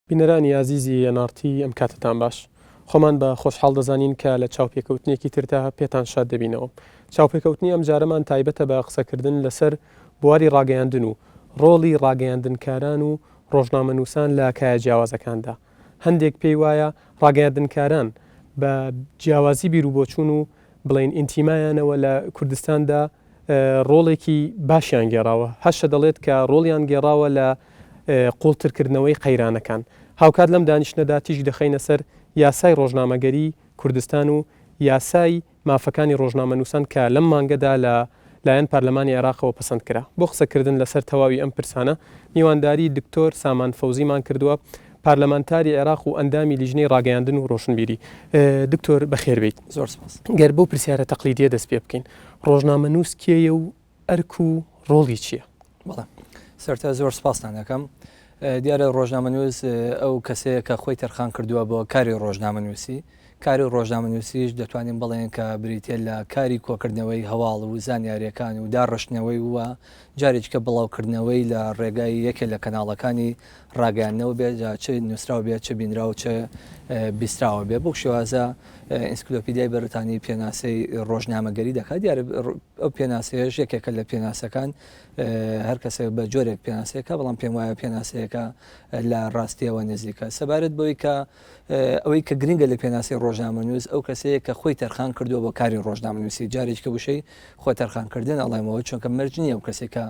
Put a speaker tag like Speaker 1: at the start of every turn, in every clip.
Speaker 1: بینەرانی ئازیزی ئێن ئاڕ تی ئەم کاتەتان باش. خۆمان بە خۆشحاڵ دەزانین کە لە چاوپێکەوتنێکی تردا پێتان شاد دەبینەوە. چاوپێکەوتنی ئەمجارەمان تایبەتە بە قسەکردن لەسەر بواری ڕاگەیاندن و ڕۆڵی ڕاگەیاندنکاران و ڕۆژنامەنووسان لە کایە جیاوازەکاندا. هەندێک پێی وایە ڕاگەیاندنکاران بە جیاوازی بیروبۆچوون و بڵێین ئینتیمایانەوە لە کوردستاندا ڕۆڵێکی باشیان گێڕاوە، هەشە دەڵێت کە ڕۆڵیان گێڕاوە لە قوڵترکردنەوەی قەیرانەکان. هاوکات لەم دانیشتنەدا تیشک دەخەینە سەر یاسای ڕۆژنامەگەری کوردستان و یاسای مافەکانی ڕۆژنامەنووسان کە لەم مانگەدا لە لایەن پەرلەمانی عێراقەوە پەسەند کرا. بۆ قسەکردن لەسەر تەواوی ئەم پرسانە میوانداری دکتۆر سامان فەوزیمان کردووە، پارلەمانتاری عێراق و ئەندامی لیژنەی ڕاگەیاندن و ڕۆشنبیری. دکتۆر بەخێر بێیت.
Speaker 2: زۆر سپاس.
Speaker 1: گەر بەو پرسیارە تەقلیدییە دەست پێ بکەین، ڕۆژنامەنووس کێیە و ئەرک و ڕۆڵی چییە؟
Speaker 2: بەڵێ سەرتا زۆر سپاستان دەکەم. دیارە ڕۆژنامەنووس ئەو کەسەیە کە خۆی تەرخان کردووە بۆ کاری ڕۆژنامەنووسی. کاری ڕۆژنامەنووسیش دەتوانین بڵێین کە بریتییە لە کاری کۆکردنەوەی هەواڵ و زانیارییەکان و داڕشتنەوەی و جارێکیکە بڵاوکردنەوەی لە ڕێگای یەکێ لە کەناڵەکانی ڕاگەیاندنەوە بێت جا چ نووسراو بێت چ بینراو چ بیستراوە بێت بەو شێوازە ئینسکلۆپیدیای بەریتانی پێناسەی ڕۆژنامەگەری دەکات دیارە ئەو پێناسەیەش یەکێکە لە پێناسەکان هەر کەسێک بە جۆرێک پێناسەیەکە بەڵام پێم وایە پێناسەیەکە لە ڕاستیەوە نزیکە سەبارەت بەوەی کە ئەوەی کە گرنگە لە پێناسەی ڕۆژنامەنووس ئەو کەسەیە کە خۆی تەرخان کردووە بۆ کاری ڕۆژنامەنووسی جارێک کە وشەی خۆ تەرخانکردن ئەڵێمەوە چونکە مەرج نییە ئەو کەسێک کە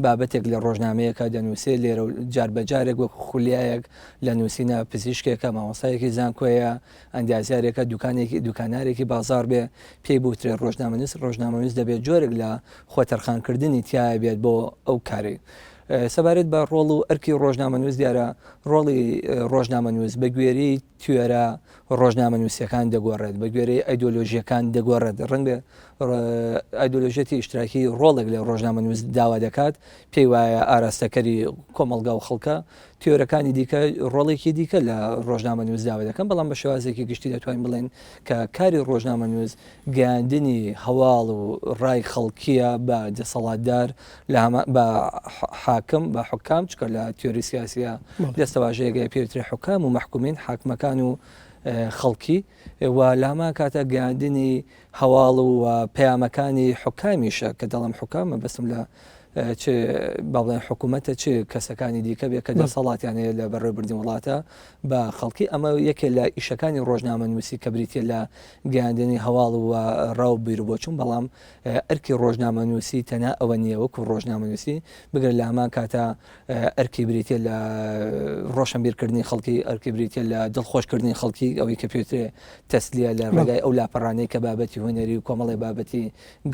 Speaker 2: بابەتێک لە ڕۆژنامەیەکە دەنووسێ لێرە و جار بە جارێک وەک خولیایەک لە نووسینە پزیشکێکە مامۆستایەکی زانکۆیە ئەندازیارێکە دوکانێکی دوکانارێکی بازار بێ پێی بوترێت ڕۆژنامەنووس ڕۆژنامەنووس دەبێت جۆرێک لە خۆ تەرخانکردنی تایە بێت بۆ ئەو کارەی. سەبارەت بە ڕۆڵ و ئەرکی ڕۆژنامەنووس دیارە ڕۆڵی ڕۆژنامەنووس بە گوێرەی تیۆرە ڕۆژنامەنووسیەکان دەگۆڕێت بە گوێرەی ئایدۆلۆژیەکان دەگۆڕێت ڕەنگە ئایدۆلۆژیەتی ئیشتراکی ڕۆڵێک لە ڕۆژنامەنووس داوا دەکات پێی وایە ئاراستەکەری کۆمەڵگا و خەڵکە تیۆرەکانی دیکە ڕۆڵێکی دیکە لە ڕۆژنامەنووس داوا دەکەن بەڵام بە شێوازێکی گشتی دەتوانین بڵێن کە کاری ڕۆژنامەنووس گەیاندنی هەواڵ و ڕای خەڵکیە بە دەسەڵاتدار لە هەمان بە حاکم بە حکام چکە لە تیۆری سیاسیە دەستەواژەیەگەی پێوترێ حکام و مەحکومین حاکمەکان و خەڵکی و لە هەمان کاتە گەیاندنی هەواڵ و پەیامەکانی حکامیشە کە دەڵم حکام مەبەستم لە چ با بڵێن حکوومەتە چ کەسەکانی دیکە بێ کە دەسەڵاتیان هەیە لە بەڕێوەبردنی وڵاتە بە خەڵکی ئەمە یەکێ لە ئیشەکانی ڕۆژنامەنووسی کە بریتە لە گەیاندنی هەواڵ و ڕا و بیروبۆچوون بەڵام ئەرکی ڕۆژنامەنووسی تەنها ئەوە نییە وەکو ڕۆژنامەنووسی بگرە لە هەمان کاتا ئەرکی بریتە لە ڕۆشنبیرکردنی خەڵکی ئەرکی بریتە لە دڵخۆشکردنی خەڵکی ئەوەی کە پێوترێ تەسلیە لە ڕێگای ئەو لاپەڕانەی کە بابەتی هونەری و کۆمەڵی بابەتی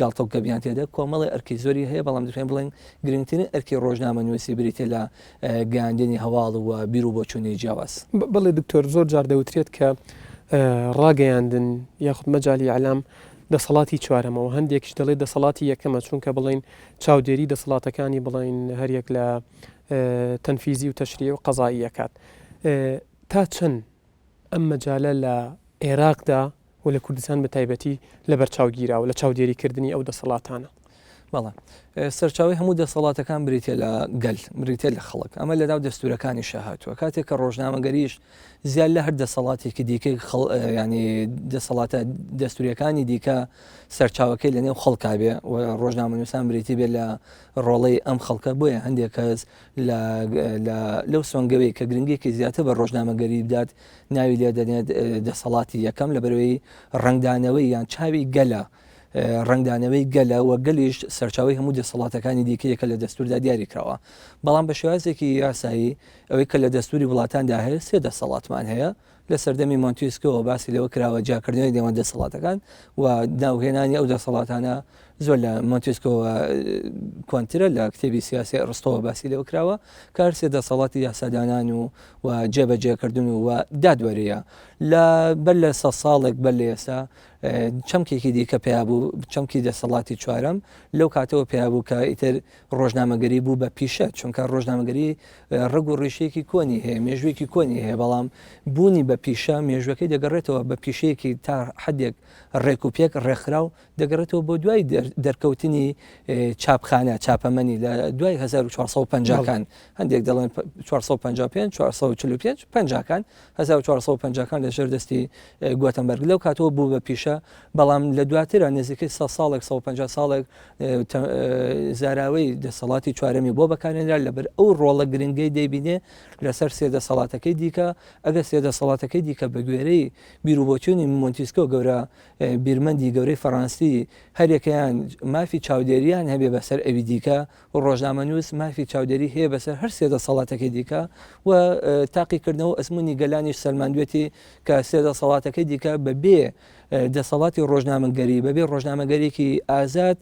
Speaker 2: گاڵتە و گەپیان تێدا کۆمەڵی ئەرکی زۆری هەیە بەڵام دەتوانین بڵێن گرنگترین ئەرکی ڕۆژنامەنووسی بریتە لە گەیاندنی هەواڵ و بیر و بۆچوونی جیاواز.
Speaker 1: بەڵێ دکتۆر زۆر جار دەوترێت کە ڕاگەیاندن یاخود مەجالی ئیعلام دەسەڵاتی چوارەمە و هەندێکیش دەڵێت دەسەڵاتی یەکەمە چونکە بڵێین چاودێری دەسەڵاتەکانی بڵێین هەریەک لە تەنفیزی و تەشریع و قەزایی ئەکات تا چەند ئەم مەجالە لە عێراقدا و لە کوردستان بە تایبەتی لەبەرچاو گیراوە لە چاودێریکردنی ئەو دەسەڵاتانە؟
Speaker 2: بەڵێ سەرچاوی هەموو دەسەڵاتەکان بریتە لە گەل بریتە لە خەڵک ئەمە لە ناو دەستورەکانیشا هاتووە کاتێک کە ڕۆژنامەگەریش زیاد لە هەر دەسەڵاتێکی دیکەی ینی دەسەڵاتە دەستوریەکانی دیکە سەرچاوەکەی لە نێو خەڵکا بێ و ڕۆژنامەنووسان بریتی بێ لە ڕۆڵەی ئەم خەڵکە بۆیە هەندێک کەس لەو سۆنگەوەی کە گرنگێکی زیاتر بە ڕۆژنامەگەری بدات ناوی لێ دەنێت دەسەڵاتی یەکەم لە بەرەوەی ڕنگدانەوەی یان چاوی گەلە ڕنگدانەوەی گەلە و گەلیش سەرچاوی هەموو دەسەڵاتەکانی دیکەیەکە لە دەستوردا دیاری کراوە بەڵام بە شێوازێکی یاسایی ئەوەی کە لە دەستوری وڵاتاندا هەیە سێ دەسەڵاتمان هەیە لە سەردەمی مۆنتیسکۆوە باسی لەوە کراوە جیاکردنەوەی نێوان دەسەڵاتەکان و ناوهێنانی ئەو دەسەڵاتانە زۆر لە مۆنتیسکۆوە کۆنترە لە کتێبی سیاسی ئەرستۆوە باسی لەوە کراوە کە هەرسێ دەسەڵاتی یاسادانان و و جێبەجێکردن و دادوەریە لە بەر لە سە ساڵێک بەر لە ئێستا چەمکێکی دیکە پیا بوو چەمکی دەسەڵاتی چوارەم لەو کاتەوە پیا بوو کە ئیتر ڕۆژنامەگەری بوو بە پیشە چونکە ڕۆژنامەگەری ڕەگ و ڕیشەیەکی کۆنی هەیە، مێژوویەکی کۆنی هەیە، بەڵام بوونی بە بە پیشە مێژوەکەی دەگەڕێتەوە بە پیشەیەکی تا حدێک ڕێک و پێک ڕێکخراو دەگەڕێتەوە بۆ دوای دەرکەوتنی چاپخانە چاپەمەنی لە دوای 1450 کان هەندێک دەڵێن 455 445 پەنجاکان 1450 کان لە ژێر دەستی گوتنبەرگ لەو کاتەوە بوو بە پیشە بەڵام لە دواترە نزیکەی 100 ساڵێک 150 ساڵێک زاراوەی دەسەڵاتی چوارەمی بۆ بەکارێنرا لەبەر ئەو ڕۆڵە گرنگەی دەیبینێ لەسەر سێ دەسەڵاتەکەی دیکە ئەگەر سێ دەسەڵاتەکەی دیکە بە گوێرەی بیروبۆچوونی مۆنتیسکۆ گەورە بیرمەندی گەورەی فەڕەنسی هەریەکەیان مافی چاودێریان هەبێ بەسەر ئەوی دیکە و ڕۆژنامەنووس مافی چاودێری هەیە بەسەر هەر سێ دەسەڵاتەکەی دیکە و تاقیکردنەوە ئەزمموی گەلانیش سەلماندوێتی کە سێ دەسەڵاتەکەی دیکە بەبێ دەسەڵاتی ڕۆژنامەگەری بەبێ ڕۆژنامەگەرێکی ئازاد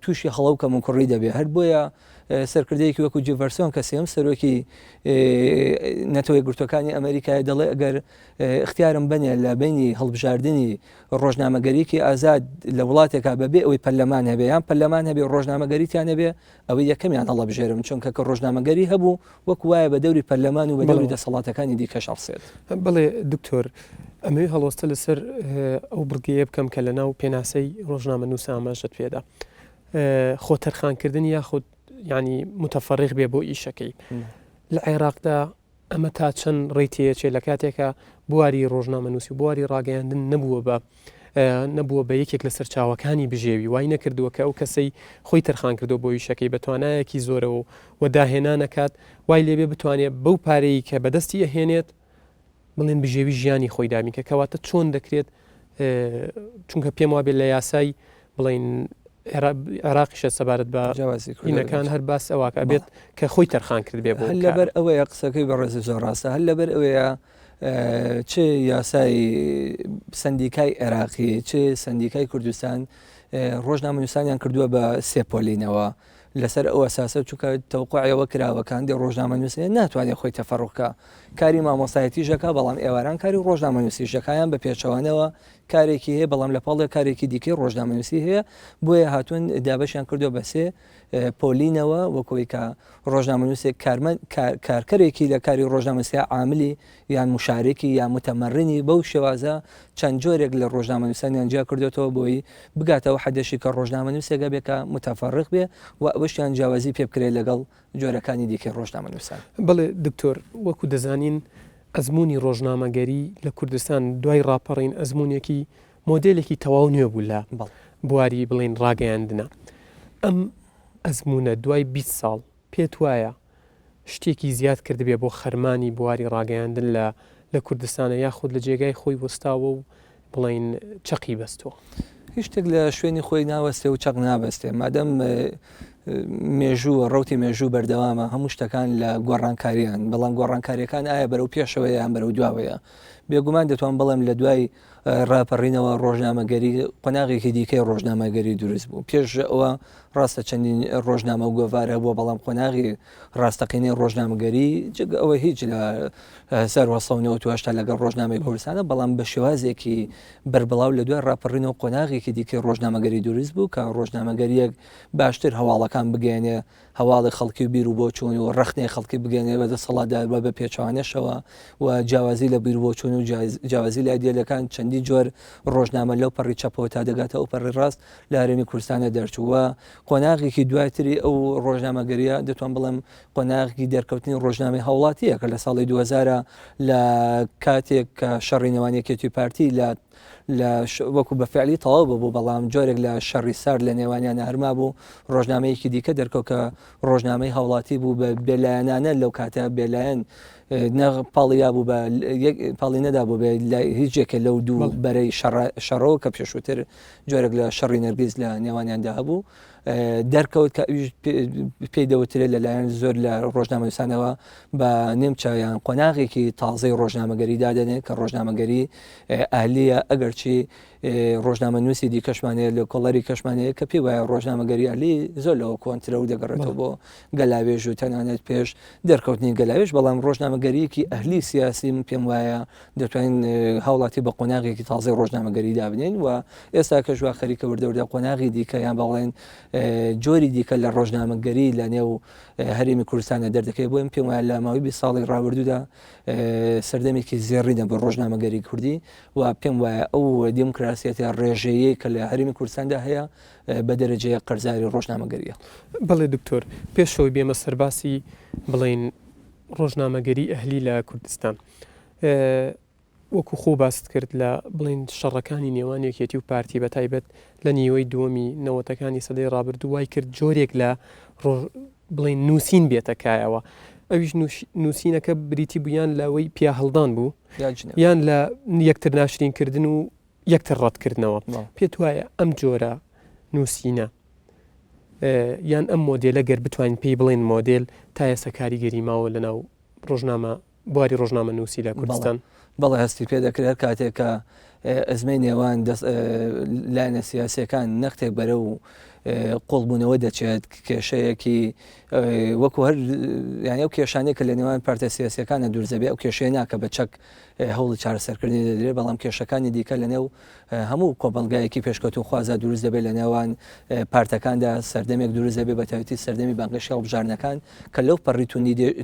Speaker 2: تووشی هەڵە و کەموکوڕی دەبێ هەر بۆیە سەرکردەیەکی وەکو جیڤەرسۆن کە سێم سەرۆکی نەتەوە یەکگرتووەکانی ئەمریکای دەڵێ ئەگەر اختیارم بنێ لە بینی هەڵبژاردنی ڕۆژنامەگەریکی ئازاد لە وڵاتێکا بەبێ ئەوەی پەرلەمان هەبێ یان پەرلەمان هەبێ ڕۆژنامەگەریتیان هەبێ ئەوەی یەکەمیان هەڵەبژێرم چونکە کە ڕۆژنامەگەری هەبوو وەک وایە بە دەوری پەرلەمان و بە دەوری دەسەڵاتەکانی دیکەش هەڵسێت.
Speaker 1: بەڵێ دکتۆر، ئەمەوێ هەڵوەستە لەسەر ئەو بڕگەیە بکەم کە لەناو پێناسەی ڕۆژنامەنووس ئاماژەت پێدا. خۆ تەرخانکردن یاخود یانی متفەرغ بێ بۆ ئیشەکەی. لە عێراقدا ئەمە تا چەند ڕێی تێیەچێ لە کاتێکا بواری ڕۆژنامەنووسی و بواری ڕاگەیاندن نەبووە بە نەبووە بە یەکێک لە سەرچاوەکانی بژێوی وای نەکردووە کە ئەو کەسەی خۆی تەرخان کردو بۆ ئیشەکەی بە توانایەکی زۆرەوە و داهێنانەکات وای لێبێ بتوانێت بەو پارەی کە بەدەستی ئەهێنێت بڵێن بژێوی ژیانی خۆی دابین کە کەواتە چۆن دەکرێت چونکە پێم وابێت لە یاسای بڵین عێراقیشە سەبارەت بە جیاوازیەکان هەر باس ئەوواکە بێت کە خۆی تەرخان کرد بێ بۆ
Speaker 2: لەبەر ئەوەیە قسەکەی بەڕێز زۆر ڕاستە هەر لەبەر ئەوەیە چ یاسای سندیکای عێراقی چ سندیکای کوردستان ڕۆژنامەنووسانیان کردووە بە سێپۆلینەوە لەسەر ئەو ئەساسە چونکە تەوقعی ئەوە کراوە کە هەندێک ڕۆژنامەنووس هەیە ناتوانێت خۆی تەفەڕوق کا کاری مامۆستایەتیش دەکا بەڵام ئێواران کاری ڕۆژنامەنووسیش دەکا یان بە پێچەوانەوە کارێکی هەیە بەڵام لە پاڵێ کارێکی دیکەی ڕۆژنامەنووسی هەیە بۆیە هاتوون دابەشیان کردو بە سێ پۆلینەوە وەکۆی کە ڕۆژنامەنووسێک کارمەند کارکەرێکی لە کاری ڕۆژنامەنووسیا عاملی یان مشارێکی یان متەمەڕنی بەو شێوازە چەند جۆرێک لە ڕۆژنامەنووسانیان جیا کردوێتەوە بۆی بگاتەوە حەدەشی کە ڕۆژنامەنووسێک هەبێ کە متەفەڕق بێ و ئەوەشیان جیاوازی پێ بکرێت لەگەڵ جۆرەکانی دیکەی ڕۆژنامەنووسان.
Speaker 1: بەڵێ دکتۆر، وەکو دەزانین ئەزموونی ڕۆژنامەگەری لە کوردستان دوای ڕاپەڕین ئەزموونێکی مۆدێلێکی تەواو نوێ بوو لە بواری بڵێین ڕاگەیاندنا. ئەم ئەزموونە دوای 20 ساڵ پێت وایە شتێکی زیاد کردبێ بۆ خەرمانی بواری ڕاگەیاندن لە لە کوردستانە یاخود لە جێگای خۆی وەستاوە و بڵێین چەقی بەستووە؟
Speaker 2: هیچ شتێک لە شوێنی خۆی ناوەستێ و چەق نابەستێ مادەم مێژوو ڕوتی مێژوو بەردەوامە هەموو شتەکان لە گۆڕانکاریان بەڵام گۆڕانکاریەکان ئایا بەرەو پێشەوەیە یان بەرەو دواوەیە بێگومان دەتوان بڵێم لە دوای ڕاپەڕینەوە ڕۆژنامەگەری قۆناغێکی دیکەی ڕۆژنامەگەری دروست بوو پێش ئەوە ڕاستە چەندین ڕۆژنامە و گۆڤار هەبووە بەڵام قۆناغی ڕاستەقینەی ڕۆژنامەگەری جگە ئەوە هیچ لە 1998 لەگەڵ ڕۆژنامەی کوردستانە بەڵام بە شێوازێکی بەربڵاو لە دوای ڕاپەڕینەوە قۆناغێکی دیکەی ڕۆژنامەگەری دروست بوو کە ڕۆژنامەگەریەک باشتر هەواڵەکان بگەێنێ هەواڵی خەڵکی و بیروبۆچوون و ڕەخنەی خەڵکی بگەێنێ بە دەسەڵاتدار و بە پێچەوانەشەوە و جیاوازی لە بیروبۆچوون و جیاوازی لە ئایدیالەکان چەندین جۆر ڕۆژنامە لەو پەڕی چەپەوە تا دەگاتە ئەو پەڕی ڕاست لە هەرێمی کوردستانە دەرچوو و قۆناغێکی دواتری ئەو ڕۆژنامەگەریە دەتوان بڵێم قۆناغی دەرکەوتنی ڕۆژنامەی هاوڵاتیە کە لە ساڵی 2000 لە کاتێک کە شەڕی نێوان یەکێتی پارتی لە لە وەکو بە فعلی تەواو ببوو بەڵام جۆرێک لە شەڕی سارد لە نێوانیان هەرما بوو ڕۆژنامەیەکی دیکە دەرکەوت کە ڕۆژنامەی هاوڵاتی بوو بە بێلایەنانە لەو کاتە بێلایەن پاڵیا بوو بە پاڵی نەدا بوو بە هیچ یەکە لەو دوو بەرەی شەڕەوە کە پێشووتر جۆرێک لە شەڕی نەرگیز لە نێوانیاندا هەبوو دەرکەوت کە ئەویش پێی دەوترێت لەلایەن زۆر لە ڕۆژنامەنووسانەوە بە نێمچە یان قۆناغێکی تازەی ڕۆژنامەگەری دادەنێت کە ڕۆژنامەگەری ئەهلیە ئەگەرچی ڕۆژنامەنووسی دیکەشمان هەیە لە کۆڵەری کەشمان هەیە کە پێی وایە ڕۆژنامەگەری ئەهلی زۆر لەوە کۆنترە و دەگەڕێتەوە بۆ گەلاوێژ و تەنانەت پێش دەرکەوتنی گەلاوێژ بەڵام ڕۆژنامەگەری. ڕۆژنامەگەریەکی ئەهلی سیاسی من پێم وایە دەتوانین هاوڵاتی بە قۆناغێکی تازەی ڕۆژنامەگەری دابنێین و ئێستا کەش وا خەریکە وردە وردە قۆناغی دیکە یان بەڵێن جۆری دیکە لە ڕۆژنامەگەری لە نێو هەرێمی کوردستانە دەردەکەی بۆیم پێم وایە لە ماوەی 20 ساڵی ڕابردوودا سەردەمێکی زێڕینە بۆ ڕۆژنامەگەری کوردی و پێم وایە ئەو دیموکراسیەتە ڕێژەیەی کە لە هەرێمی کوردستاندا هەیە بە دەرەجەیە قەرزاری ڕۆژنامەگەریە.
Speaker 1: بەڵێ دکتۆر، پێش ئەوەی بێمە سەر باسی بڵێین ڕۆژنامەگەری ئەهلی لە کوردستان، وەکو خۆو باست کرد لە بڵێین شەڕەکانی نێوان یەکێتی و پارتی بە تایبەت لە نیوەی دووەمی نەوەتەکانی سەدەی ڕابردوو وای کرد جۆرێک لە بڵێین نووسین بێتە کایەوە ئەویش نووسینەکە بریتی بوو یان لەوەی پیاهەڵدان بوو یان لە یەکتر ناشرینکردن و یەکتر ڕەتکردنەوە. پێت وایە ئەم جۆرە نووسینە یان ئەم مۆدێلە گەر بتوانین پێی بڵێن مۆدێل تا ئێستا کاریگەری ماوە لەناو ڕۆژنامە بواری ڕۆژنامە نووسی لە کوردستان؟
Speaker 2: بەڵێ هەستی پێ دەکرێت هەر کاتێک کە ئەزمەی نێوان لایەنە سیاسیەکان نەختێک بەرە و قوڵبوونەوە دەچێت کێشەیەکی وەکو هەر یان ئەو کێشانەی کە لە نێوان پارتە سیاسیەکانە دوور دەبێت ئەو کێشەیە ناکە بە چەک هەوڵی چارەسەرکردنی دەدرێت، بەڵام کێشەکانی دیکە لەنێو هەموو کۆمەڵگایەکی پێشکەوتووخوازدا دروست دەبێت لە نێوان پارتەکاندا سەردەمێک دروست دەبێت بە تایبەتی سەردەمی بانگەشەی هەڵبژاردنەکان کە لەو پەڕی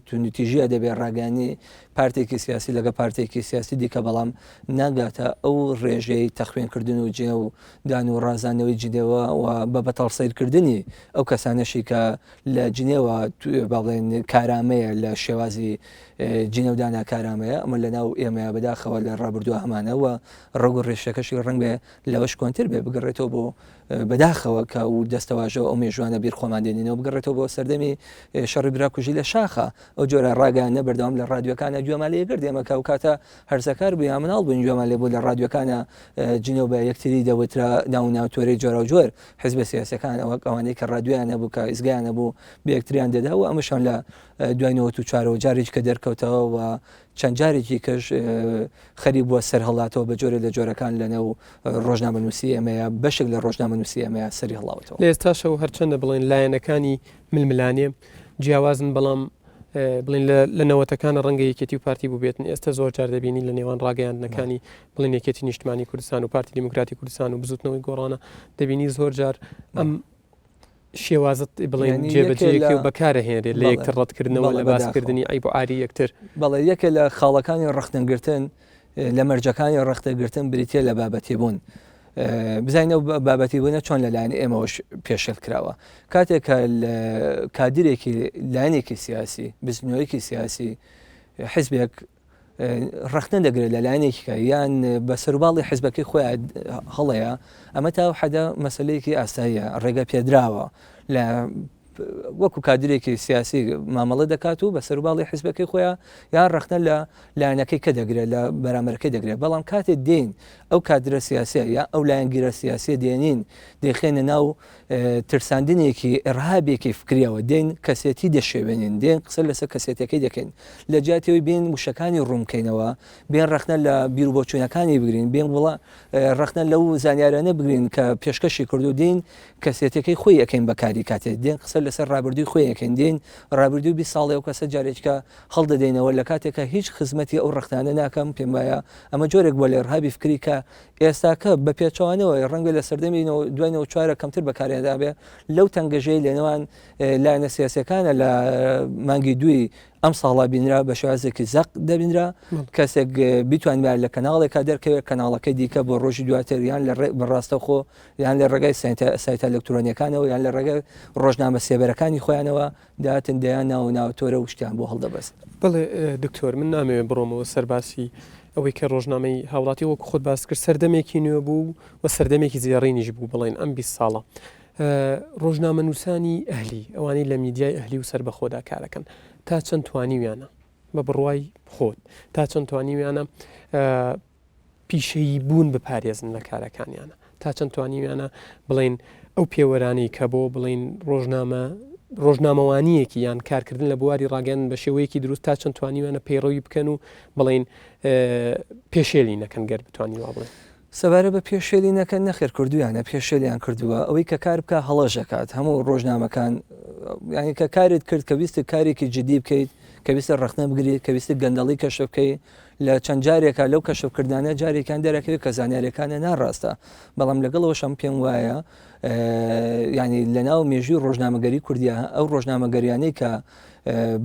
Speaker 2: توندوتیژیە دەبێت ڕاگەیاندنی پارتێکی سیاسی لەگە پارتێکی سیاسی دیکە بەڵام ناگاتە ئەو ڕێژەی تەخوێنکردن و جنێو دان و ڕازانەوەی جنێوە و بە بەتاڵ سەیرکردنی ئەو کەسانەشی کە لە جنێوە با بڵێن کارامەیە لە شێوازی جنێودانا کارامەیە ئەمە لە ناو ئێمەیە بەداخەوە لە ڕابردووە هەمانە و ڕەگ و ڕێشەکەشی ڕەنگ بێ لەوەش کۆنتر بێ بگەڕێتەوە بۆ بەداخەوە کە و دەستەواژەوە ئەو مێژوانە بیر خۆمان دێنینەوە بگەڕێتەوە بۆ سەردەمی شەڕی براکوژی لە شاخە ئەو جۆرە ڕاگەیاندنە بەردەوام لە ڕادیۆکانە گوێمان لێ گرت ئێمە کە ئەو کاتە هەرزەکار بووین یا مناڵ بووین گوێمان لێ بوو لە ڕادیۆکانە جنێو بە یەکتری دەوترا ناو ناوتۆرەی جۆراوجۆر حزبە سیاسەکان وەک ئەوانەی کە ڕادیۆیان هەبوو کە ئیزگایان هەبوو بە یەکتریان دەدا و ئەمەشان لە دوای 94ەوە جارێکی کە دەرکەوتەوە و چەند جارێکی کەش خەریک بووە سەرهەڵاتەوە بە جۆرێک لە جۆرەکان لەنێو ڕۆژنامەنووسی ئێمەیە بەشێک لە ڕۆژنامەنووسی ئێمەیە سەری هەڵاوەتەوە.
Speaker 1: لە ئێستاشەوە هەرچەندە بڵێن لایەنەکانی ململانێ جیاوازن بەڵام بڵێن لە نەوەتەکانە ڕەنگە یەکێتی و پارتی بووبێتن ئێستا زۆر جار دەبینی لە نێوان ڕاگەیاندنەکانی بڵێن یەکێتی نیشتمانی کوردستان و پارتی دیموکراتی کوردستان و بزوتنەوەی گۆڕانە دەبینی زۆر جار ئەم شێوازت بڵێن جێبەجێ و بەکارەهێنرێت لە یەکتر ڕەتکردنەوە لە باسکردنی عیب و عاری یەکتر.
Speaker 2: بەڵێ یەکێ لە خاڵەکانی ڕەخنەگرتن لە مەرجەکانی ڕەخنەگرتن بریتیە لە بابەتیبوون. بزانین ئەو بابەتیبوونە چۆن لەلایەن ئێمەوەش پێشێل کراوە. کاتێک کە کادرێکی لایەنێکی سیاسی، بزنەوەیەکی سیاسی، حزبێک ڕەخنە دەگرێت لە لایەنێکی کە یان بە سەروباڵی حزبەکەی خۆیان هەڵەیە ئەمە تا حەدە مەسلەیەکی ئاساییە ڕێگە پێدراوە لە وەکو کادرێکی سیاسی مامەڵە دەکات و بە سەروباڵی حزبەکەی خۆیان یان ڕەخنە لە لایەنەکەی کە دەگرێت لە بەرامبەرەکەی دەگرێت بەڵام کاتێ دێین ئەو کادرە سیاسیە یا ئەو لایەنگیرە سیاسیە دێنین دەیخێنە ناو ترساندنێکی ئیرهابێکی فکریەوە دێن کەسێتی دەشێوێنین دێن قسە لەسەر کەسێتەکەی دەکەین لە جیاتیەوەی بێن وشەکانی ڕوون بکەینەوە بێن ڕەخنە لە بیروبۆچوونەکانی بگرین بێن وڵا ڕەخنە لەو زانیارانە بگرین کە پێشکەشی کردو دین کەسێتەکەی خۆی ئەەکەین بەکاری کاتێک دێن قسە لەسەر ڕابردووی خۆی ئەەکەین دێن ڕابردوو 20 ساڵی ئەو کەسە جارێکە هەڵدەدەینەوە لە کاتێکە هیچ خزمەتی ئەو ڕەخنانە ناکەم پێم وایە ئەمە جۆرێک بووە لە ئیرهابی فکری کە ئێستاکە بە پێچەوانەوە ڕەنگە لە سەردەمی دوای 94 کەمتر بەکارهێنرابێ لەو تەنگەژەی لەنێوان لایەنە سیاسەکانە لە مانگی دووی ئەم ساڵە بینرا بە شێوازێکی زەق دەبینرا کەسێک بیتوانبایە لە کەناڵێکا دەرکەوێت کەناڵەکەی دیکە بۆ ڕۆژی دواتر یان لە ڕاستەوخۆ یان لە ڕێگای سایتە ئەلکترۆنیەکانەوە یان لە ڕێگای ڕۆژنامە سێبەرەکانی خۆیانەوە دەهاتن دەیان ناو و ناوتۆرە و شتیان بۆ هەڵدەبەست.
Speaker 1: بەڵێ دکتۆر من نامەوێت بڕۆمەوە سەر باسی ئەوەی کە ڕۆژنامەی هاوڵاتی وەکو خۆت باست کرد سەردەمێکی نوێ بوو و سەردەمێکی زێڕینیش بوو بڵێن ئەم 20 ساڵە ڕۆژنامەنووسانی ئەهلی ئەوانەی لە میدیای ئەهلی و سەربەخۆدا کارەکەن تا چەند توانیویانە بە بڕوای خۆت تا چەند توانیویانە پیشەیی بوون بپارێزن لە کارەکانیانە تا چەند توانیویانە بڵێن ئەو پێوەرانەی کە بۆ بڵێن ڕۆژنامە ڕۆژنامەوانیەکی یان کارکردن لە بواری ڕاگەن بە شێوەیەکی دروست تا چەند توانیویانە پەیڕەوی بکەن و بڵێن پێشێلی نەکەن گەر بتوانانی وا بڵێن.
Speaker 2: سەبارە بە پێشێلی نەکەن نەخێر کردویانە پێشێلیان کردووە ئەوەی کە کار بکە هەڵەش دەکات هەموو ڕۆژنامەکان یانی کە کارت کرد کە ویستت کارێکی جدی بکەیت کە ویستت ڕەخنە بگری، کە ویستت گەندەڵی کەشف بکەی، لە چەند جارێکا لەو کەشفکردنانە جارێکیان دەرەکەوێت کە زانیاریەکانە ناڕاستە، بەڵام لەگەڵ ئەوەشم پێم وایە یانی لەناو مێژووی ڕۆژنامەگەری کوردیا ئەو ڕۆژنامەگەریانەی کە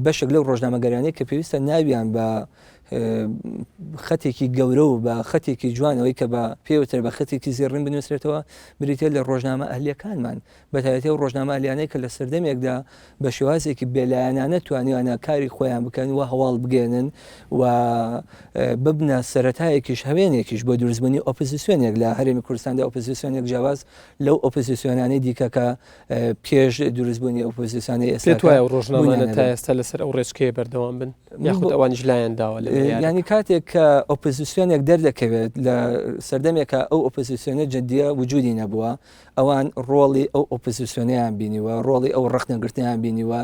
Speaker 2: بەشێک لەو ڕۆژنامەگەریانەی کە پێویستە ناویان بە خەتێکی گەورە و بە خەتێکی جوانەوەی کە بە پێوترە بە خەتێکی زێڕین بنووسرێتەوە بریتە لە ڕۆژنامە ئەهلیەکانمان بەتایبەتی ئەو ڕۆژنامە ئەهلیانەی کە لە سەردەمێکدا بە شێوازێکی بێلایەنانە توانیوانە کاری خۆیان بکەن و هەواڵ بگەێنن و ببنە سەرەتایەکیش هەوێنێکیش بۆ دروستبوونی ئۆپۆزیسیۆنێک لە هەرێمی کوردستاندا ئۆپۆزیسیۆنێک جیاواز لەو ئۆپۆزیسیۆنانەی دیکە کە پێش دروستبوونی ئۆپۆزیسیۆنی ئێستا
Speaker 1: پێت وایە ئەو ڕۆژنامانە تا ئێستا لەسەر ئەو ڕێچکەیە بەردەوام بن یاخود ئەوانیش لایان داوە لە
Speaker 2: یانی کاتێک کە ئۆپۆزیسیۆنێک دەردەکەوێت لە سەردەمێکە ئەو ئۆپۆزیسیۆنە جدیە وجودی نەبووە ئەوان ڕۆڵی ئەو ئۆپۆزیسیۆنەیان بینیوە، ڕۆڵی ئەو ڕەخنەگرتنەیان بینیوە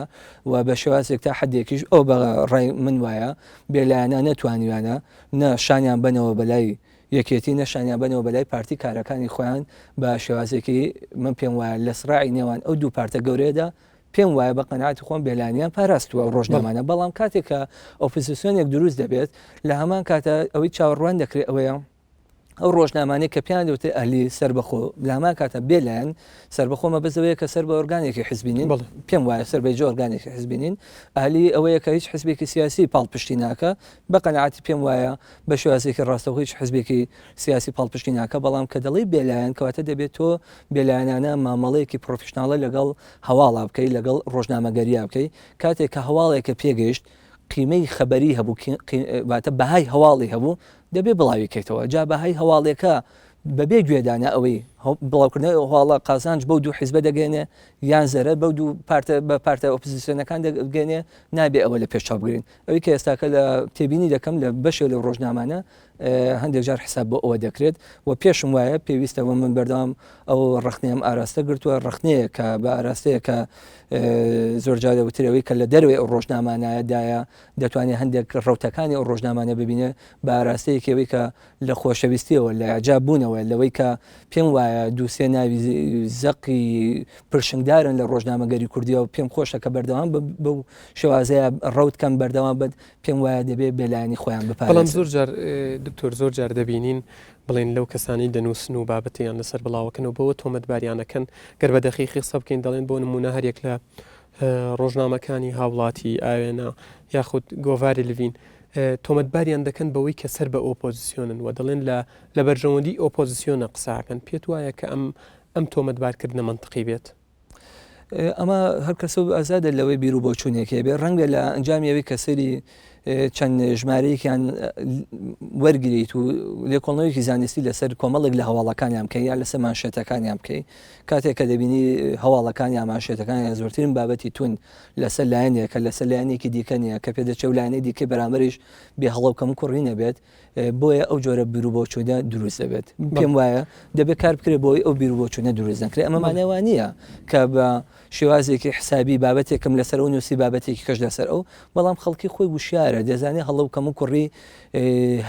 Speaker 2: و بە شێوازێک تا حەدێکیش ئەو بە ڕای من وایە بێلایەنانە توانیویانە نە شانیان بەنەوە بەلای یەکێتی نە شانیان بەنەوە بەلای پارتی کارەکانی خۆیان بە شێوازێکی من پێم وایە لە سڕاعی نێوان ئەو دوو پارتە گەورەیەدا پێم وایە بە قەناعەتی خۆم بێلایەنیان پاراستووە ئەو ڕۆژنامانە بەڵام کاتێک کە ئۆپۆزیسیۆنێک دروست دەبێت لە هەمان کاتە ئەوەی چاوەڕوان دەکرێت ئەوەیە ئەو ڕۆژنامانەی کە پێیان دەوترێت ئەهلی سەربەخۆ لە هەمان کاتە بێ لایەن سەربەخۆ مەبەست ئەوەیە کە سەر بە ئۆرگانێکی حزبی نین پێم وایە سەر بە هیچ ئۆرگانێکی حزبی نین ئەهلی ئەوەیە کە هیچ حزبێکی سیاسی پاڵپشتی ناکە بە قەناعەتی پێم وایە بە شێوازێکی ڕاستەوخۆ هیچ حزبێکی سیاسی پاڵپشتی ناکە بەڵام کە دەڵێی بێلایەن کەواتە دەبێت تۆ بێلایەنانە مامەڵەیەکی پرۆفیشناڵە لەگەڵ هەواڵا بکەی لەگەڵ ڕۆژنامەگەریا بکەی کاتێک کە هەواڵێکە پێگەیشت قیمەی خەبەری هەبوو واتە بەهای هەواڵی هەبوو دەبێ بڵاوی کەیتەوە جا بەهای هەواڵێکە بەبێ گوێدانە ئەوەی بڵاوکردنەوەی ئەو هەواڵە قازانج بەو دوو حیزبە دەگەێنێ یان زەرەر بەو دوو پارتە بە پارتە ئۆپزیسیۆنەکان دەگەێنێ نابێ ئەوە لە پێش چاو بگرین ئەوی کە ئێستاکە لە تێبینی دەکەم لە بەشێ لەو ڕۆژنامانە هەندێک جار حساب بۆ ئەوە دەکرێت و پێشم وایە پێویستە و من بەردەوام ئەو ڕخنەیەم ئاراستە گرتووە ڕخنەیە کە بە ئاراستەیە کە زۆر جار دەوترەوەی کە لە دەروی ئەو ڕۆژنامانایەدایە دەتوانێت هەندێک ڕوتەکانی ئەو ڕۆژنامانە ببینێ بە ئاراستەیەکەوەی کە لە خۆشەویستیەوە لە ئیعجاب بوونەوە لەوەی کە پێم وایە دووسێ ناوی زەقی پرشنگدارن لە ڕۆژنامەگەری کوردیەوە پێم خۆشە کە بەردەوام بەو شێوازەیە ڕەوت کەم بەردەوام بن پێم وایە دەبێ بێلایەنی خۆیان بپارێزن.
Speaker 1: بەڵام زۆر جار دکتۆر زۆر جار دەبینین بڵێن لەو کەسانەی دەنووسن و بابەتیان لەسەر بڵاوەکەن و بەوە تۆمەتباریان ئەکەن گەر بە دەقیقی قسە بکەین دەڵێن بۆ نموونە هەریەک لە ڕۆژنامەکانی هاوڵاتی، ئاوێنە یاخود گۆڤاری لڤین تۆمەتباریان دەکەن بەوەی کە سەر بە ئۆپۆزیسیۆنن و دەڵێن لە لە بەرژەوەندی ئۆپۆزیسیۆنە قسەکەن پێت وایە کە ئەم ئەم تۆمەتبارکردنە مەنتقی بێت؟
Speaker 2: ئەمە هەر کەسە و ئازادە لەوەی بیر و بۆچوونێک هەیە بێ ڕەنگە لە ئەنجامی ئەوەی کە سەیری چەند ژمارەیەکیان وەرگریت و لێکۆڵنەوەیەکی زانستی لەسەر کۆمەڵێک لە هەواڵەکانیان بکەی یا لەسەر مانشێتەکانیان بکەی کاتێک کە دەبینی هەواڵەکان یا مانشێتەکانیان زۆرترین بابەتی توند لەسەر لایەنێکە لەسەر لایەنێکی دیکە نییە کە پێدەچێ و لایەنەی دیکەی بەرامبەریش بێ هەڵە و کەموکوڕی نەبێت بۆیە ئەو جۆرە بیروبۆچوونە دروست دەبێت پێم وایە دەبێت کار بکرێت بۆی ئەو بیروبۆچوونە دروست نەکرێت ئەمە مانای وا نییە کە بە شێوازێکی حسابی بابەتێکم لەسەر ئەو نووسی بابەتێکی کەش لەسەر ئەو بەڵام خەڵکی خۆی وشیارە دەزانێت هەڵە و کەم و کوڕی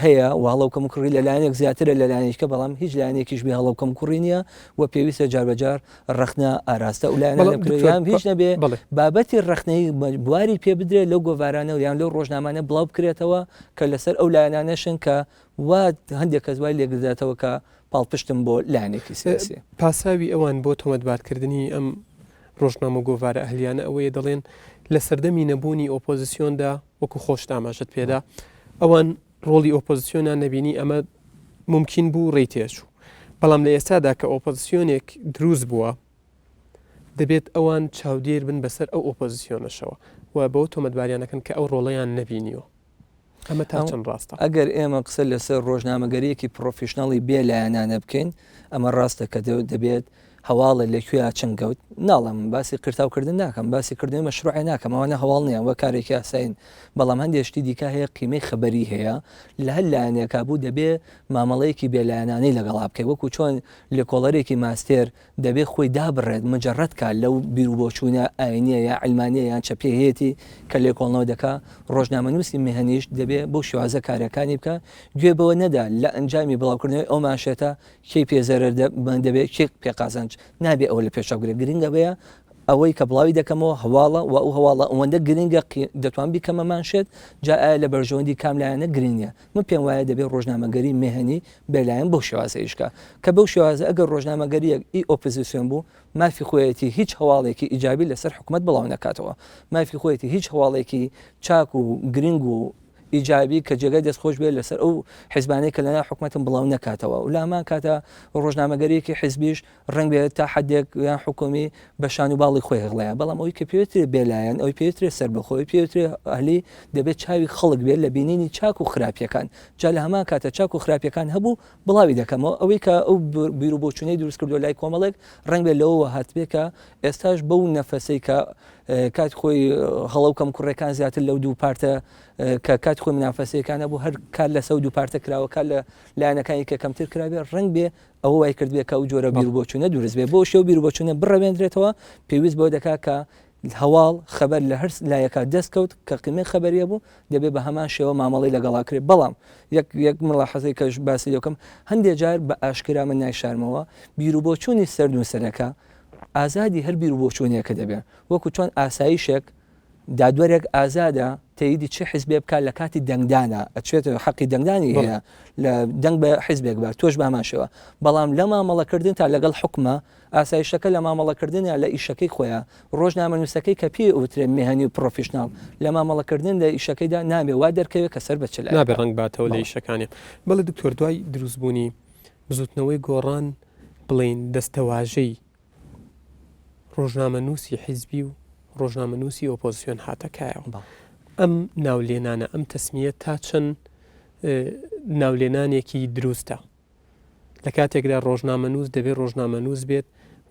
Speaker 2: هەیە و هەڵە و کەم و کوڕی لەلایەنێک زیاترە لەلایەنێکە بەڵام هیچ لایەنێکیش بێ هەڵە و کەم کوڕی نییە و پێویستە جاربەجار ڕەخنە ئاراستە ئەو لایەنانە بکرێت یان هیچ نەبێ بابەتی ڕەخنەی بواری پێ بدرێت لەو گۆڤارانە و یان لەو ڕۆژنامانە بڵاو بکرێتەوە کە لەسەر ئەو لایەنانەشن کە وا هەندێک کەس وای لێگرداتەوە کە پاڵپشتم بۆ لایەنێکی سیاسی.
Speaker 1: پاساوی ئەوان بۆ تۆمەتبارکردنی ئەم ڕۆژنامە و گۆڤارە ئەهلیانە ئەوەیە دەڵێن لە سەردەمی نەبوونی ئۆپۆزسیۆندا وەکو خۆشت ئاماژەت پێدا ئەوان ڕۆڵی ئۆپۆزسیۆنیان نەبینی ئەمە مومکین بوو ڕێی تێچوو بەڵام لە ئێستادا کە ئۆپۆزسیۆنێک دروست بووە دەبێت ئەوان چاودێر بن بەسەر ئەو ئۆپۆزسیۆنەشەوە و بەوە تۆمەتباریان ئەکەن کە ئەو ڕۆڵەیان نەبینیوە. ئەمە تا چەند ڕاستە؟
Speaker 2: ئەگەر ئێمە قسە لەسەر ڕۆژنامەگەرییەکی پڕۆفیشناڵی بێ لایەنانە بکەین، ئەمە ڕاستە کە دەبێت هەواڵێ لە کوێیا چنگ کەوت، ناڵێم باسی قیرتاوکردن ناکەم، باسی کردنەوەی مەشروعێ ناکەم، ئەوانە هەواڵ نییە وە کارێکی ئاسایین، بەڵام هەندێ شتی دیکە هەیە قیمەی خەبەری هەیە، لە هەر لایەنێکا بوو دەبێ مامەڵەیەکی بێلایەنانەی لەگەڵا بکەی، وەکو چۆن لێکۆڵەرێکی ماستێر دەبێ خۆی دابڕێت، مجەڕەد کا لەو بیروبۆچوونە ئاینییە یا عیلمانییە یان چەپیەی هەیەتی کە لێکۆڵنەوە دەکا، ڕۆژنامەنووسی میهەنیش دەبێ بەو شێوازە کارەکانی بکا، گوێ بەوە نەدا لە ئەنجامی بڵاوکردنەوەی ئەو مانشێتە کێی پێ زەرەرمەند دەبێ، کێ پێ قازانج، نابێ ئەوە لە پێش چاو بگرێ، گرنگ ئەوەیە. ئەوەی کە بڵاوی دەکەمەوە هەواڵە و ئەو هەواڵە ئەوەندە گرنگە دەتوان بیکەمە مانشێت، جا ئایا لە بەرژەوەندی کام لایەنە گرنگ نییە. من پێم وایە دەبێت ڕۆژنامەگەری مێهەنی بێلایەن بەو شێوازە ئیش کا. کە بەو شێوازە ئەگەر ڕۆژنامەگەرییەک ئی ئۆپزسیۆن بوو، مافی خۆیەتی هیچ هەواڵێکی ئیجابی لەسەر حکومەت بڵاو نەکاتەوە. مافی خۆیەتی هیچ هەواڵێکی چاک و گرنگ و ئیجابی کە جێگای دەست خۆش بێت لەسەر ئەو حیزبانەی کە لەناو حکومەتن بڵاو نەکاتەوە و لە هەمان کاتا ڕۆژنامەگەریەکی حیزبیش ڕەنگ بێت تا حدێک یان حکومی بە شان و باڵی خۆی هەڵەیە بەڵام ئەوی کە پێوترێ بێلایەن ئەوی پێوترێ سەربەخۆی پێوترێ ئەهلی دەبێت چاوی خەڵک بێت لە بینینی چاک و خراپیەکان جا لە هەمان کاتە چاک و خراپیەکان هەبوو بڵاوی دەکەمەوە ئەوەی کە ئەو بیر و بۆچوونەی دروست کردو لای کۆمەڵێک ڕەنگ بێت لەوەوە هاتبێ کە ئێستاش بەو نەفەسەی کە کات خۆی هەڵە و کەم کوڕەکان زیاتر لەو دوو پارتە کە کات خۆی منافەسەکان هەبوو هەر کار لەسەر دوو پارتە کراوە کار لە لایەنەکانی کە کەمتر کرابێ ڕەنگ بێ ئەوە وای کردبێ کە ئەو جۆرە بیر و بۆچوونە دروست بێ بۆ شێو بیر و بۆچوونە بڕەوێندرێتەوە پێویست بۆ دەکات کە هەواڵ خەبەر لە هەر لایەکا دەست کەوت کە قیمەی خەبەریە بوو دەبێ بە هەمان شێوە مامەڵەی لەگەڵا کرێ بەڵام یەک یەک مڵاحەزەی کەش باسی لەکەم هەندێ جار بە ئاشکرا من نایشارمەوە بیر و بۆچوونی سەرنووسەرەکە ئازادی هەر بیر و بۆچوونێکە دەبێ وەکو چۆن ئاسایشێک دادوەرێک ئازادە تەیدی چ حزبێ بکات لە کاتی دەنگدانە ئەچێتەوە حەقی دەنگدانی هەیە لە دەنگ بە حزبێک بە تۆش بامان شێوە بەڵام لە مامەڵەکردن تا لەگەڵ حکومە ئاسایشەکە لە مامەڵەکردنیا لە ئیشەکەی خۆیا، ڕۆژنامەنووسەکەی کە پێی ئەوترێ میهەنی و پڕۆفیشناڵ لە مامەڵەکردن لە ئیشەکەیدا نابێ وا دەرکەوێ کە سەر بە چ لایەکە.
Speaker 1: نابێ ڕەنگ باتەوە لە
Speaker 2: بەڵێ.
Speaker 1: ئیشەکانی. بەڵێ دکتۆر دوای دروستبوونی بزووتنەوەی گۆڕان بڵێین دەستەواژەی ڕۆژنامەنووسی حیزبی و ڕۆژنامەنووسی ئۆپۆزسیۆن هاتە کایەوە.
Speaker 2: بەڵێ.
Speaker 1: ئەم ناولێنانە، ئەم تەسمییە تا چەند ناولێنانێکی دروستە؟ لە کاتێکدا ڕۆژنامەنووس دەبێت ڕۆژنامەنووس بێت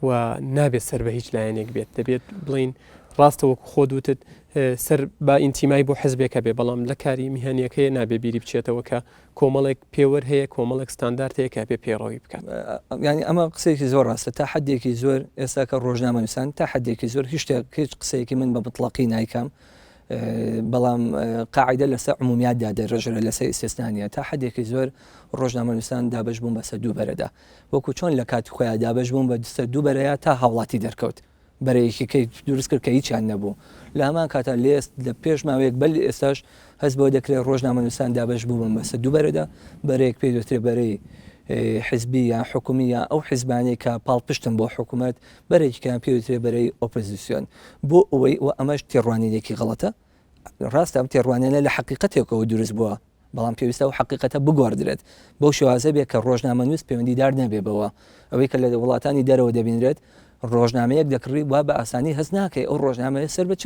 Speaker 1: و نابێت سەر بە هیچ لایەنێک بێت دەبێت بڵین ڕاستە وەکو خۆت وتت سەر با ئینتیمای بۆ حزبێکە بێ بەڵام لە کاری میهەنیەکەی نابێ بیری بچێتەوە کە کۆمەڵێک پێوەر هەیە کۆمەڵێک ستاندارد هەیە کە بێ پەیڕەوی بکات.
Speaker 2: یانی ئەمە قسەیەکی زۆر ڕاستە تا حدێکی زۆر ئێستا کە ڕۆژنامەنووسان تا حدێکی زۆر هیچ شتێک هیچ قسەیەکی من بە مطلقی نایکەم بەڵام قاعدە لەسەر عمومیاتدا دەرەژرە لەسەر ئیستثنا نیە تا حدێکی زۆر ڕۆژنامەنووسان دابەش بوون بەسەر دوو بەرەدا وەکو چۆن لە کاتی خۆیان دابەش بوون بە سەر دوو بەرەیە تا هاوڵاتی دەرکەوت بەرەیەکی کەی دروست کرد کە هیچیان نەبوو لە هەمان کاتا لێست لە پێش ماوەیەک بەل ئێستاش هەست بەوە دەکرێت ڕۆژنامەنووسان دابەش بوون بەسەر دوو بەرەدا بەرەیەک پێی دەوترێت بەرەی حزبی یان حکومی یان ئەو حزبانەی کە پاڵپشتن بۆ حکوومەت بەرەیەکیان پێ وترێ بەرەی ئۆپۆزیسیۆن بۆ ئەوەی و ئەمەش تێڕوانینێکی غەڵەتە ڕاستە ئەم تێڕوانینە لە حەقیقەتێکەوە دروست بووە بەڵام پێویستە ئەو حەقیقەتە بگۆڕدرێت بەو شێوازە بێت کە ڕۆژنامەنووس پەیوەندیدار نەبێ بەوە ئەوەی کە لە وڵاتانی دەرەوە دەبینرێت ڕۆژنامەیەک دەکڕی وا بە ئاسانی هەست ناکەی ئەو ڕۆژنامەیە سەر بە چ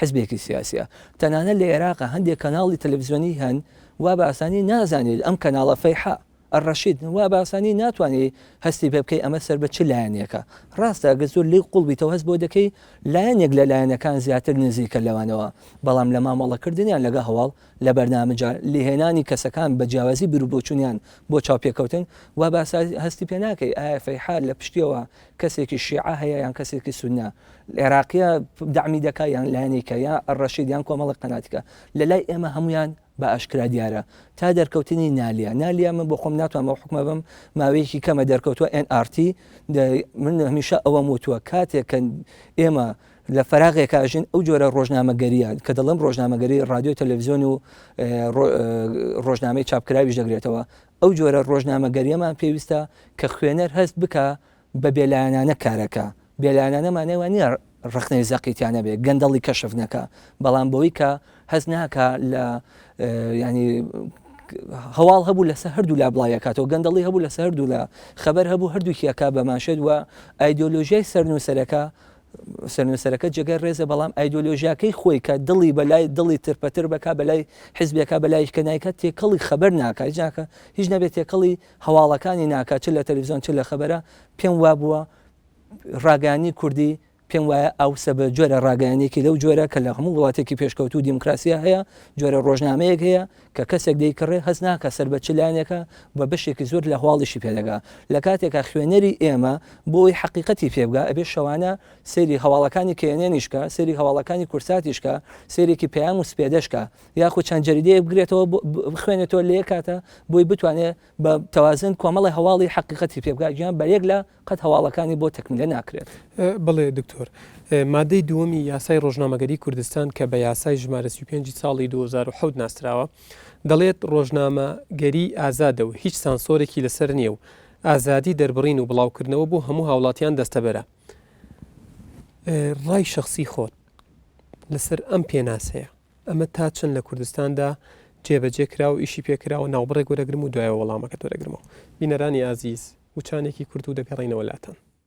Speaker 2: حزبێکی سیاسیە تەنانەت لە عێراق هەندێک کەناڵی تەلەڤزیۆنی هەن وا بە ئاسانی نازانیت ئەم کەناڵە فەیحە الرشید، وا بە ئاسانی ناتوانی هەستی پێ بکەی ئەمە سەر بە چ لایەنێکە. ڕاستە ئەگەر زۆر لێی قوڵ بیتەوە هەست بەوە دەکەی لایەنێک لە لایەنەکان زیاتر نزیکە لەوانەوە، بەڵام لە مامەڵەکردنیان لەگەڵ هەواڵ، لە بەرنامجە، لێهێنانی کەسەکان بە جیاوازی بیروبۆچونیان بۆ چاوپێکەوتن، وا بە ئاسانی هەستی پێ ناکەی ئایا فەیحا لە پشتیەوە کەسێکی شیعە هەیە یان کەسێکی سوننە، عێراقیە دەعمی دەکا یان لایەنێکە یان الرشید یان کۆمەڵێک قەناتیکە. لە لای ئێمە هەموویان بە ئاشکرا دیارە تا دەرکەوتنی نالیا نالیا من بۆ خۆم ناتوانم ئەو حکومە بم ماوەیەکی کەمە دەرکەوتووە NRT من هەمیشە ئەوەم وتووە کاتێک کە ئێمە لە فراغێکا ژین ئەو جۆرە ڕۆژنامەگەریە کە دەڵم ڕۆژنامەگەری ڕادیۆ تەلەڤزیۆن و ڕۆژنامەی چاپکراویش دەگرێتەوە ئەو جۆرە ڕۆژنامەگەریەمان پێویستە کە خوێنەر هەست بکە بە بێلایەنانە کارەکە بێلایەنانە مانای وا نییە ڕەخنەی زەقی تیا نەبێ گەندەڵی کەشف نەکا بەڵام بەوەی کە هەست ناکا لە ینی هەواڵ هەبوو لەسەر هەردوو لا بڵاویەکاتەوە گەندەڵی هەبوو لەسەر هەردوو لا خەبەر هەبوو هەردووکیەکە بە ماشێت وە ئایدۆلۆژیای سەرنووسەرەکە سەرنووسەرەکە جێگای ڕێزە بەڵام ئایدۆلۆژیاکەی خۆی کە دڵی بەلای دڵی ترپەتر بکا بەلای حزبێکە بەلای کە نایکە تێکەڵی خەبەر ناکە هیچ ناکە هیچ نەبێت تێکەڵی هەواڵەکانی ناکە چ لە تەلەڤزیۆن چ لە خەبەرە پێم وابووە ڕاگەیاندنی کوردی پێم وایە ئاوسە بە جۆرە ڕاگەیانێکی لەو جۆرە کە لە هەموو وڵاتێکی پێشکەوتوو دیموکراسیا هەیە جۆرە ڕۆژنامەیەک هەیە کە کەسێک دەیکڕێ هەست ناکە سەر بە چ لایەنێکە بە بەشێکی زۆر لە هەواڵیشی پێدەگا لە کاتێکا خوێنەری ئێمە بۆ ئەوەی حەقیقەتی پێ بگا ئەبێ شەوانە سەیری هەواڵەکانی کێنێنیش کا سەیری هەواڵەکانی کورساتیش کا سەیرێکی پەیام و سپێدەش کا یاخود چەند جەریدەیەک بگرێتەوە بخوێنێتەوە لە یەک کاتە بۆی بتوانێ بە تەوازن کۆمەڵی هەواڵی حەقیقەتی پێ بگا گیان بە یەک لە قەت هەواڵەکانی بۆ تەکمیلە ناکرێت.
Speaker 1: بەڵێ دکتۆر. دکتۆر، مادەی دووەمی یاسای ڕۆژنامەگەری کوردستان کە بە یاسای ژمارە 35 ساڵی 2007 ناسراوە، دەڵێت ڕۆژنامەگەری ئازادە و هیچ سانسۆرێکی لەسەر نییە و ئازادی دەربڕین و بڵاوکردنەوە بۆ هەموو هاوڵاتیان دەستەبەرە. ڕای شەخسی خۆت لەسەر ئەم پێناسەیە ئەمە تا چەند لە کوردستاندا جێبەجێ کرا و ئیشی پێکراوە ناوبڕێک وەرەگرم و دوایەوە وەڵامەکەت وەرەگرمەوە. بینەرانی ئازیز وچانێکی کورت و دەگەڕێینەوە لاتان.